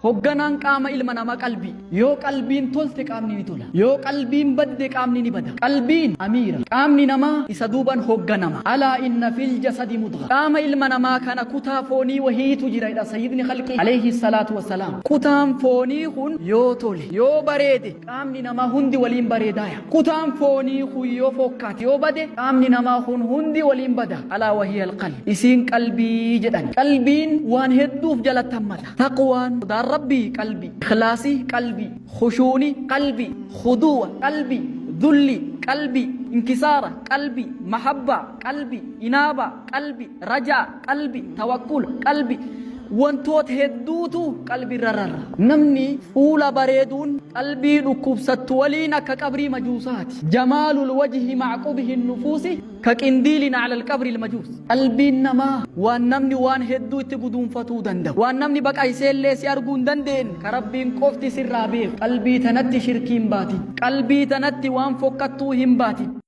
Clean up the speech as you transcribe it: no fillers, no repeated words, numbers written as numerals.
Hogganaan qaama ilma namaa qalbii. Yoo qalbiin tolte qaamni ni tola. Yoo qalbiin badde qaamni ni bada. Qalbiin amiira. Qaamni namaa isa duuban hogganama. Alaa inna fil jasadi mudgha. Qaama ilma namaa kana kutaa foonii wahiitu jira jedha sayyidni khalqii alayhi salaatu wassalaam. Kutaan foonii kun yoo tole, yoo bareede qaamni namaa hundi waliin bareedaaya. Kutaan foonii kun yoo fokkaate, yoo bade qaamni namaa kun hundi waliin bada. Alaa wahiya alqalb. Isiin qalbii jedhan. Qalbiin waan hedduu uf jalatti hammata. Taqwaan, sodaan Rabbii, qalbii. Ikhlaasi, qalbii. Khushuuni, qalbii. Khuduu'a, qalbii. Dhulli, qalbii. Inkisaara, qalbii. Mahabbaa, qalbii. Inaabaa, qalbii. Rajaa, qalbii. Tawakkula, qalbii. Wantoota hedduutu qalbiirra rarra. Namni fuula bareeduun qalbii dhukkubsattu waliin akka qabrii majuusaati. Jamaalul wajhi ma'a qubhi nufuusi Ka qindiilin alal qabril majuus. Qalbiin namaa waan namni waan hedduu itti guduunfatuu danda'u. Waan namni baqayseellee si arguu hin dandeenne ka Rabbiin qofti sirraa beeku. Qalbii tanatti shirkii hin baatin. Qalbii tanatti waan fokkattuu hin baatin.